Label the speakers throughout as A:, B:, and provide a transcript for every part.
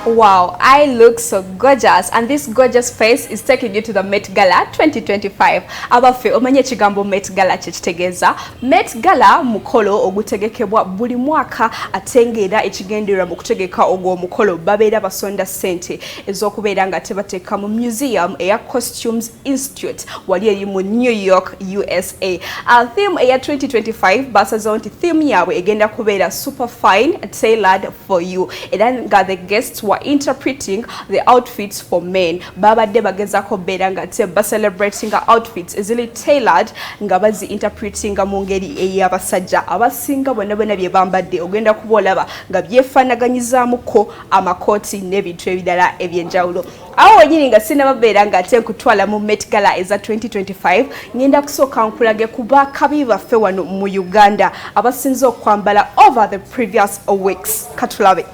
A: Wow, I look so gorgeous, and this gorgeous face is taking you to the Met Gala 2025. Abaffe, omanye ekigambo Met Gala kye kitegeeza? Met Gala mukolo ogutegekebwa buli mwaka, ate ng'era ekigendererwa mu kutegeka ogwo omukolo babeera basonda ssente ez'okubeera nga tebateeka mu museum eya Costumes Institute wali eri mu New York, USA. Theme eya 2025 basazeewo nti theme yaabwe egenda kubeera super fine tailored for you, era nga the guests were interpreting the outfits for men. Babadde bagezaako beera nga te bacelebratinga outfits eziri tailored nga bazi interpretinga mu ngeri ey'abasajja. Abasinga bonna bonna bye bambadde ogenda kuba olaba nga byefaanaganyizaamuko amakooti n'ebintu ebirala ebyenjawulo. Awo wenyini nga sinnababeera nga ate nkutwala mu Met Gala eza 2025, ngenda kusooka nkulage ku bakabi baffe wano mu Uganda abasinze okwambala over the previous weeks. Katulabe.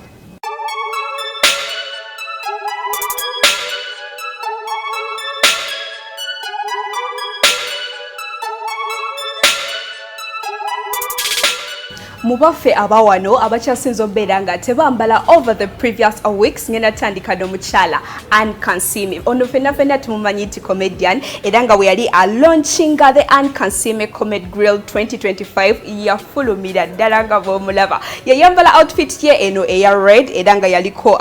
A: Mu baffe abawano abakyasinze obeera nga tebambala over the previous weeks, ngenda tandika n'omukyala Anne Kansiime. Ono fenna fenna tumumanyi nti comedian, era nga bwe yali alaunchinga the Anne Kansiime Comedy Grill 2025, yafulumira ddala nga bw'omulaba. Yayambala outfit ye eno eya red, era nga yaliko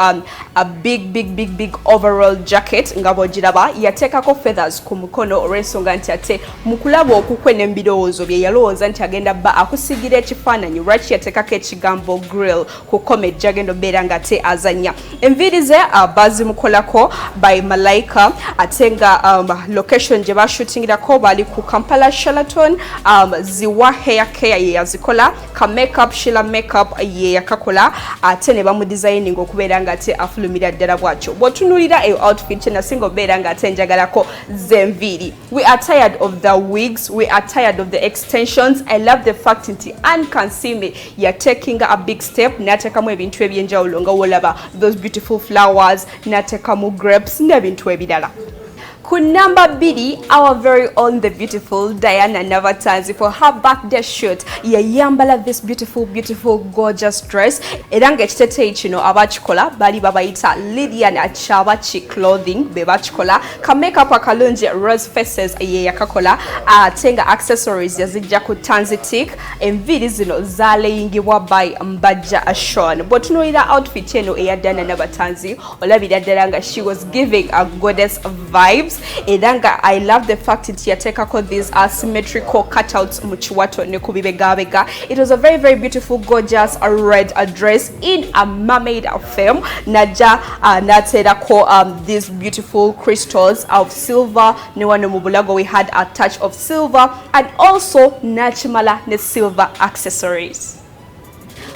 A: a big big big big overall jacket nga bw'ogiraba. Yateekako feathers ku mukono olw'ensonga nti ate mu kulaba okukwe n'embirowoozo bye yalowooza nti agenda bba akusigira ekifaananyi lwaki yateekako ekigambo grill ku comedy gyagenda obeera nga ate azanya. Enviiri ze bazimukolako by Malaika, ate nga location gye bashootingirako bali ku Kampala Sheraton. Ziwa Hair Care ye yazikola, ka makeup Shila Makeup ye yakakola, ate ne bamudesigning okubeera nga ate afulumira ddala bwatyo. Bw'otunuulira eyo outfit, kyenasinga obeera nga ate njagalako z'enviiri. We are tired of the wigs, we are tired of the extensions. I love the fact nti Anne Kansiime yatekinga a big step n'ateekamu ebintu ebyenjawulo nga wolaba those beautiful flowers, n'ateekamu grapes n'ebintu ebirala. Ku number 2, our very own, the beautiful Diana Navatanzi, for her birthday shoot yayambala this beautiful beautiful gorgeous dress, era ng'ekiteteeyi kino abakikola bali babayita Lilian Chabaki Clothing be bakikola. Ka makeup akalungi Rose Faces ye yakakola, ate nga accessories yazijja ku Tanzitic. Enviiri zino zaleyingibwa by Mbajja Ashon. Bw'otunuulira outfit eno eya Diana Nabatanzi, olabira ddala nga she was giving a goddess vibes, era nga I love the fact nti yateekako these asymmetrical cutouts mu kiwato ne ku bibegabega. It was a very very beautiful gorgeous red dress in a mermaid film. Najja n'ateerako these beautiful crystals of silver, ne wano mu bulago we had a touch of silver, and also n'akimala ne silver accessories.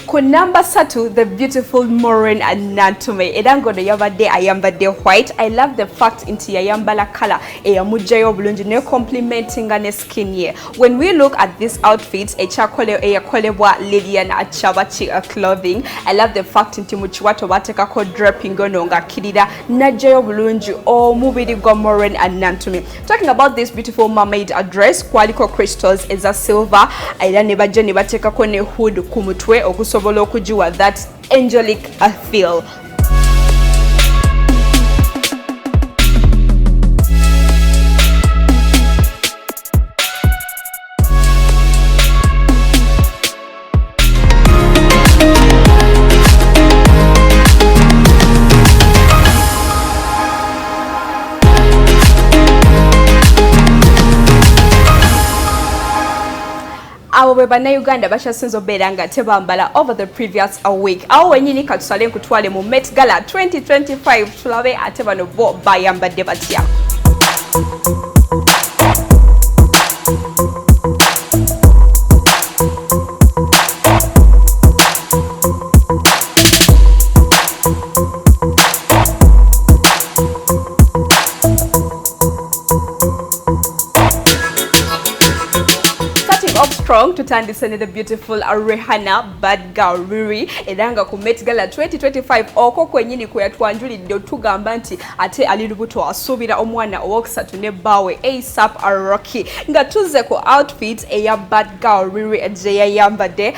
A: Ku namba 3, the beautiful Maureen Nantume, era ng'ono yabadde ayambadde white. I love the fact nti yayambala color eyamugjayo obulungi ne complimentinga ne skin ye. When we look at this outfit eyakolebwa Lilian Chabaki Clothing, I love the fact nti mu kiwato bateekako draping ono ng'akkirira n'ajjayo obulungi omubiri gwa Maureen Nantume. Talking about this beautiful mermaid dress, kwaliko crystals eza silver, era ne bajja ne bateekako ne hood ku mutwe okusobola okugiwa that angelic feel. Abo bwe bannayuganda bakyasinze obeera nga tebambala over the previous week. Awo wenyini katusale nkutwale mu Met Gala 2025, tulabe ate bano bo bayambadde batya. Starting off strong Strong. Tutandise ne the beautiful Rihanna, Bad Girl Riri, era nga ku Met Gala 2025 okwo kwennyini kwe yatwanjulidde otugamba nti ate ali lubuto, asuubira omwana owokusatu ne bbaawe ASAP Rocky. Nga tuzze ku outfit eya Bad Girl Riri gye yayambadde,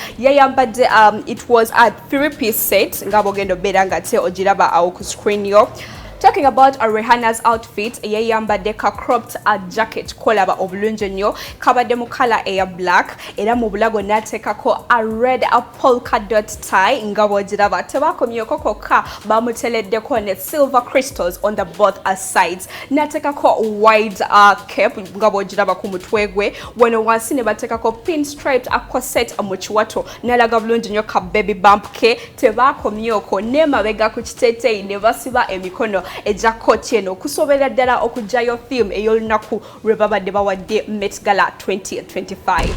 A: it was a three-piece set nga bwogenda obeera nga te ogiraba awo ku screen yo. Talking about Rihanna's outfit, yayambadde ka cropped jacket kolaba obulungi ennyo, kabadde mu color eya black, era mu bulago n'ateekako a red a polka dot tie nga bw'ogiraba. Tebakomyeko kokka, bamutereddeko ne silver crystals on the both sides, n'ateekako wide cape nga bw'ogiraba ku mutwe gwe. Wano wansi ne bateekako pinstriped a corset mu kiwato, n'alaga bulungi nnyo ka baby bump ke. Tebakomyeko, n'emabega ku kiteeteeyi ne basiba emikono egya kooti eno okusobolera ddala okuggyayo theme ey'olunaku lwe babadde bawadde Met Gala 2025.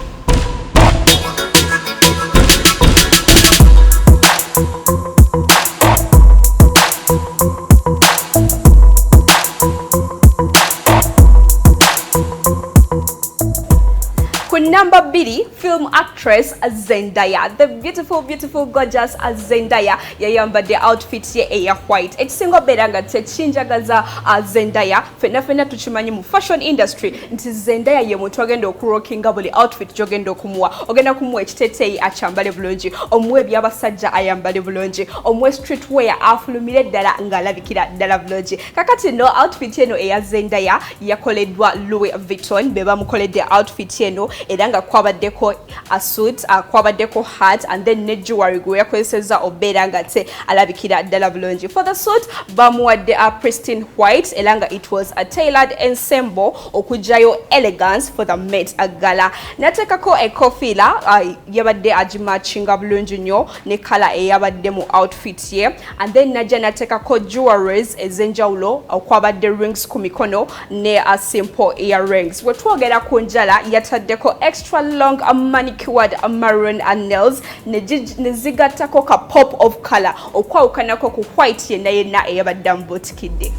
A: Ku number 2, film actress Zendaya, the beautiful, beautiful, gorgeous Zendaya, yayambadde outfit ye eya white. Ekisinga obeera nga tekinjagaza Zendaya, fenna fenna tukimanyi mu fashion industry nti Zendaya ye muntu agenda okurockinga buli outfit gy'ogenda okumuwa. Ogenda kumuwa ekiteeteeyi, akyambale bulungi, omuwa ebyabasajja, ayambale bulungi, omuwa street wear, afulumire ddala ng'alabikira ddala bulungi. Kakati no outfit eno eya Zendaya yakoleddwa Louis Vuitton, be bamukoledde outfit eno, era nga kwabaddeko a suit, kwabaddeko hat and then ne jewelry gwe yakozesezza obeera nga te alabikira ddala bulungi. For the suit bamuwadde a pristine white, era nga it was a tailored ensemble okuggyayo elegance for the Met Gala. Nateekako ekofiira yabadde agimatchinga bulungi nnyo ne color eyabadde mu outfit ye, and then najja nateekako jewelries ez'enjawulo, okwabadde rings ku mikono ne a simple earrings. Bwe twogera ku njala, yataddeko extra long manicured maroon nails ne zigattako ka pop of color okwawukanako ku white yenna yenna eyabadde amubuutikidde.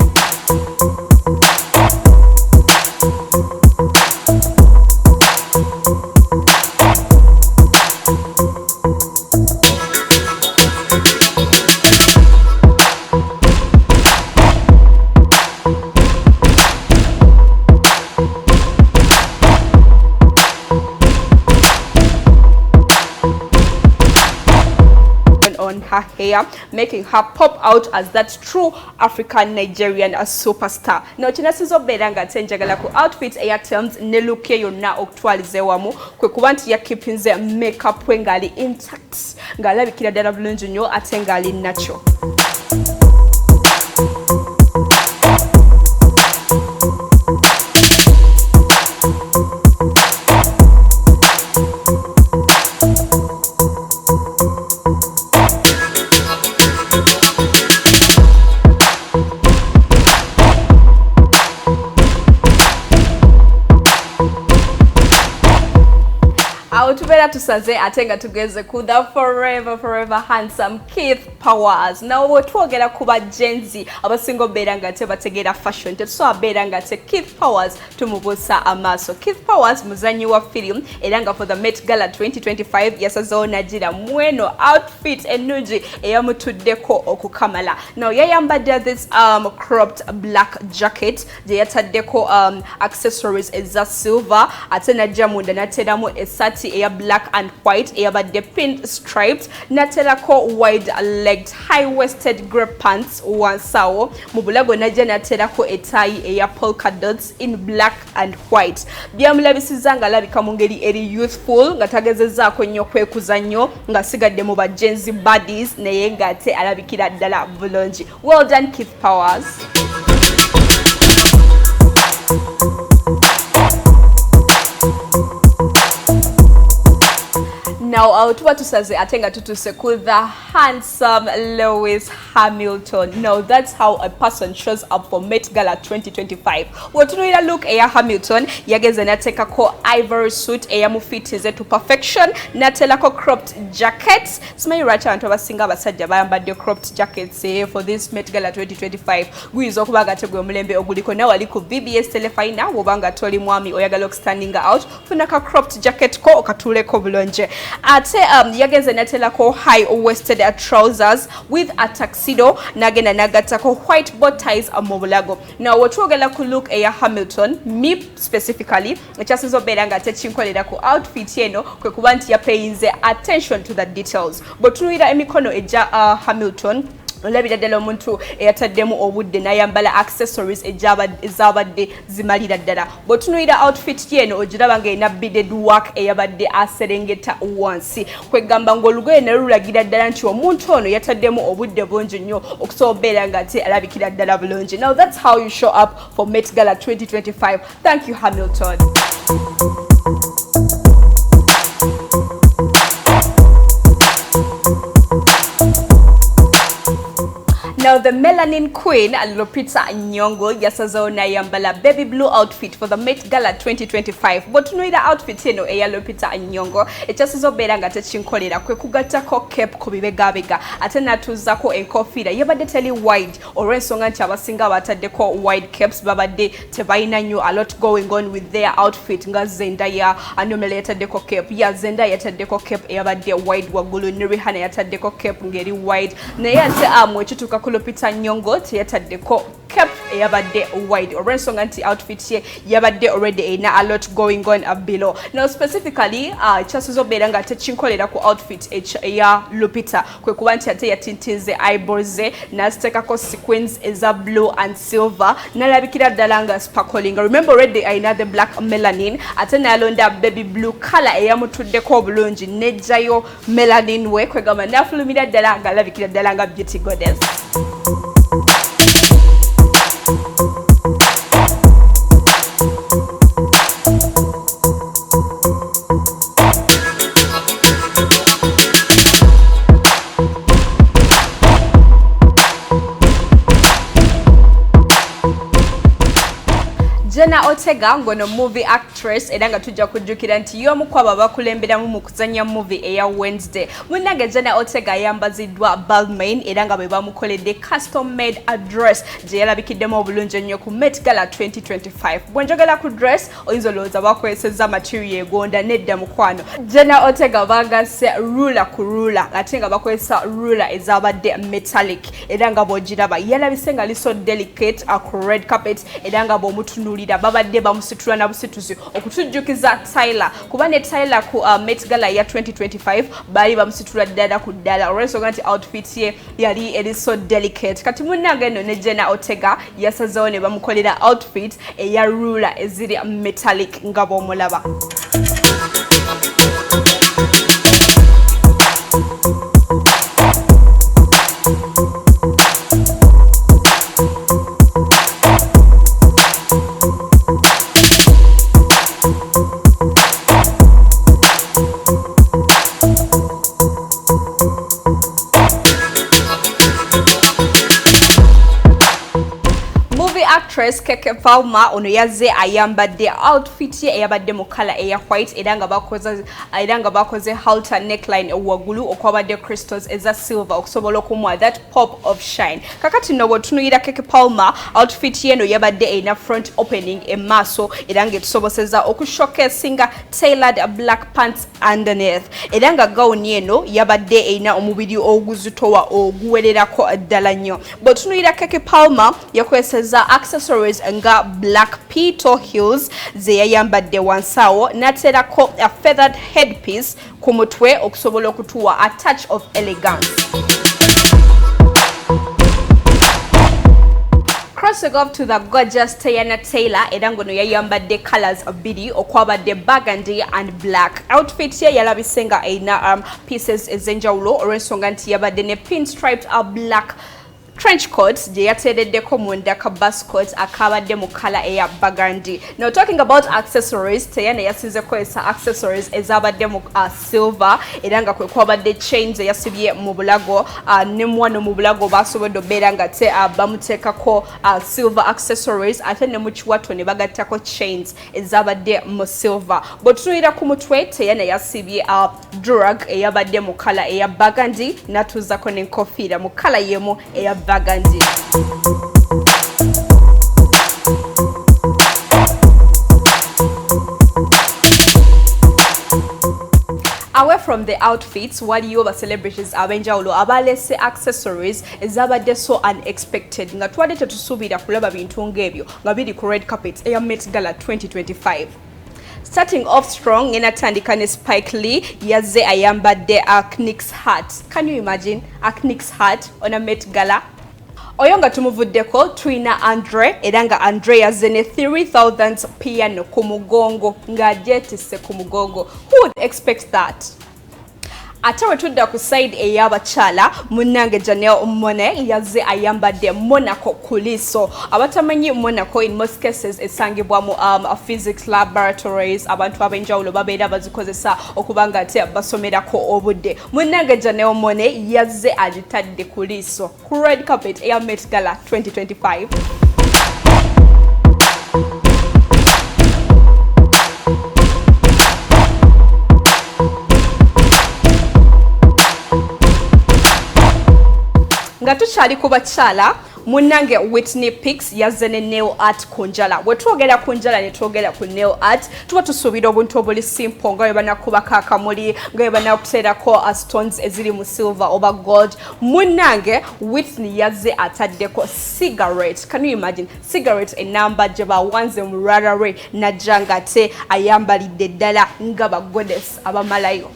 A: On her hair, making her pop out as that true African Nigerian superstar. Now kinasinza okubeera nga ate njagala ku outfit eya Tems ne look ye yonna okutwaliza ewamu kwe kuba nti yakeepinze makeup we ng'ali intact, ng'alabikira ddala bulungi nnyo ate ng'ali natural. Awo tubeera tusaze ate nga tugeze ku the forever, forever handsome Keith Powers. Nawe bwe twogera ku ba Gen Z abasinga obeera nga te bategeera fashion, tetusobola beera nga te Keith Powers tumubuusa amaaso. Keith Powers muzanyi wa film, era nga for the Met Gala 2025 yasazeewo nagira mweno outfit ennungi eyamutuddeko okukamala. Now yayambadde this cropped black jacket gye yataddeko accessories eza silver, ate najja munda nateeramu essaati eya black and white eyabadde pin striped, naterako wide legged high waisted grey pants wansi awo. Mu bulago najja naterako etaayi eya polka dots in black and white. Byamulabisiza ng'alabika mu ngeri eri youthful, nga tagezezaako nnyo kwekuza nnyo, ng'asigadde mu ba Gen Z buddies, naye ng'ate alabikira ddala bulungi. Well done, Keith Powers. Now tuba tusaze ate nga tutuse ku the handsome Lewis Hamilton. Now that's how a person shows up for Met Gala 2025. Bw'otunuulira look eya Hamilton, yagenze n'ateekako ivory suit eyamufitize to perfection, n'ateerako cropped jacket. Simanyi lwaki abantu abasinga abasajja bayambadde cropped jackets for this Met Gala 2025. Guyinza okuba nga tegwe omulembe oguliko nawe ali ku VBS Telefina. Bw'oba nga toli mwami oyagala okustandinga out, funa ka cropped jacket ko okatuuleko bulungi. Ate yagenze n'ateerako high waisted trousers with a tuxedo, n'agenda n'agattako white bow ties mu bulago. Now wetwogera ku look eya Hamilton, me specifically ekyasinza obeera nga tekinkolera ku outfit eno kwe kuba nti yapayinze attention to the details. Bw'otunuulira emikono egya Hamilton, olabira ddala omuntu eyataddemu obudde n'ayambala accessories ezabadde zimalira ddala. Bw'otunuulira outfit ye eno, ogiraba ng'erina beaded work eyabadde aserengeta wansi, kwegamba ng'olugoye ne lulagira ddala nti omuntu ono yataddemu obudde bungi nnyo okusobola obeera nga ate alabikira ddala bulungi. Now that's how you show up for Met Gala 2025. Thank you, Hamilton. Now the melanin queen Lupita Nyong'o yasazeewo n'ayambala baby blue outfit for the Met Gala 2025. Bw'otunuulira outfit eno eya Lupita Nyong'o, ekyasinze obeera nga tekinkolera kwe kugattako cape ku bibegabega ate n'atuuzaako enkofiira yabadde teri wide, olw'ensonga nti abasinga bataddeko wide caps babadde tebalina nnyo a lot going on with their outfit, nga Zendaya anomela yataddeko cape ya Zendaya, yataddeko cape eyabadde wide waggulu, ne Rihanna yataddeko cape ng'eri wide, naye ate ekituuka ku Lupita Nyong'o teyataddeko cape eyabadde wide olw'ensonga nti outfit ye yabadde already erina a lot going on below. Now specifically kyasinze obeera nga tekinkolera ku outfit eya Lupita kwe kuba nti ate yatintinze eyebrows ze n'aziteekako sequins eza blue and silver, n'alabikira ddala nga sparkling. Remember, already ayina the black melanin, ate n'alonda baby blue color eyamutuddeko obulungi n'ejjayo melanin we, kwegamba n'afulumira ddala ng'alabikira ddala nga beauty goddess. Jenna Ortega ngono movie actress, era nga tujja kujjukira nti y'omu ku abo abakulemberamu mu kuzannya movie eya Wednesday. Munnange Jenna Ortega ayambaziddwa Balmain era nga bwe bamukoledde custom made dress gye yalabikiddemu obulungi ennyo ku Met Gala 2025. Bwe njogera ku dress, oyinza olowooza bakozesezza material egonda. Nedda mukwano, Jenna Ortega bagasse ruler ku ruler, ate nga bakozesa ruler ezabadde metallic, era nga bw'ogiraba yalabise nga li so delicate ku red carpet, era nga bw'omutunuulira babadde bamusitula na busituzi okutujjukiza Tyler, kuba ne Tyler ku Met Gala ya 2025 baali bamusitula ddala ku ddala olw'ensonga nti outfit ye yali eri so delicate. Kati munnange eno ne Jenna Ortega yasazeewo ne bamukolera outfit eya ruler eziri metallic nga bw'omulaba. Movie actress Keke Palmer ono yazze ayambadde outfit ye eyabadde mu color eya white, era nga bakoze halter neckline waggulu okwabadde crystals eza silver okusobola okumuwa that pop of shine. Kakati nno bw'otunuulira Keke Palmer, outfit ye eno yabadde erina front opening emaaso, era ng'etusoboseza okushowcasinga tailored black pants underneath, era nga gawuni eno yabadde erina omubiri oguzitowa oguwererako ddala nnyo. Bw'otunuulira Keke Palmer, yakozesezza accessories nga black peto heels ze yayambadde wansi awo, n'ateerako a feathered headpiece ku mutwe okusobola okutuwa a touch of elegance. Crossing off to the gorgeous Teyana Taylor, era ngono yayambadde colors bbiri okwabadde burgundy and black. Outfit ye yalabise nga erina pieces ez'enjawulo olw'ensonga nti yabadde ne pinstriped black Trench coat gye yateereddeko munda ka waistcoat akabadde mu color eya burgundy. Now, talking about accessories, Teyana yasinze kukozesa accessories ezabadde mu silver, era nga kwe kwabadde chains eyasibye mu bulago, ne mwano mu bulago basobodde obeera nga te bamuteekako silver accessories, ate ne mu kiwato ne bagattako chains ezabadde mu silver. Bw'otunuulira ku mutwe, Teyana yasibye durag eyabadde mu color eya burgundy, n'atuuzako n'enkofiira mu color y'emu eya burgundy. Away from the outfits, waliyo ba celebrities ab'enjawulo abalese accessories ezabadde so unexpected, nga twadde tetusuubira kulaba bintu ng'ebyo nga biri ku red carpet eya Met Gala 2025. Starting off strong, ngenda tandika ne Spike Lee. Yazze ayambadde a Knicks hat. Can you imagine a Knicks hat on a Met Gala? Oyo nga tumuvuddeko, tulina Andre, era nga Andre yazze ne 3000 piano ku mugongo, ng'agyetisse ku mugongo. Who would expect that? Ate bwe tudda ku side ey'abakyala, munnange Janelle Monáe yazze ayambadde monocle ku liiso. Abatamanyi monocle, in most cases esangibwa mu physics laboratories. Abantu ab'enjawulo babeera bazikozesa okuba nga ate basomerako obudde. Munnange Janelle Monáe yazze agitadde ku liiso ku red carpet eya Met Gala 2025. Nga tukyali ku bakyala, munnange Whitney Piques yazze ne nail art ku njala. Bwe twogera ku njala ne twogera ku nail art, tuba tusuubira obuntu obuli simple, nga bwe banakubako akamuli, nga bwe banakuteerako stones eziri mu silver oba gold. Munnange Whitney yazze ataddeko cigarette. Can you imagine cigarette enamba gye bawanze mu lwala lwe, najja nga ate ayambalidde ddala nga ba goddess abamalayo?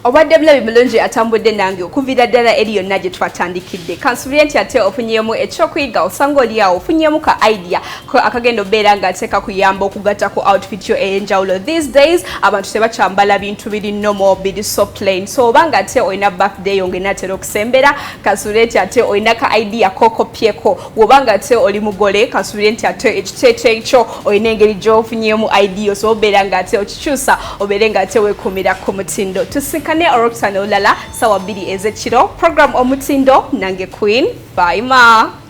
A: Obadde bulabi mulungi atambudde nange okuviira ddala eri yonna gye twatandikidde. Kansuubire nti ate ofunyemu ekyokuyiga, osanga oli awo ofunyemu ka idea ko akagenda obeera nga ate kakuyamba okugatta ku outfit yo ey'enjawulo. These days abantu tebakyambala bintu biri normal, biri so plain. So oba nga ate olina birthday yo ng'enaatera okusembera, kansuubire nti ate olina ka idea kokopyeko. Bw'oba nga ate oli mugole, kansuubire nti ate ekiteeteeyi kyo olina engeri gy'ofunyemu idea osobola obeera nga ate okikyusa, obeere nga ate weekuumira ku mutindo. Tusinkane olwokutaano olulala, sawa 2 ez'ekiro, program Omutindo, nange Queen Faima.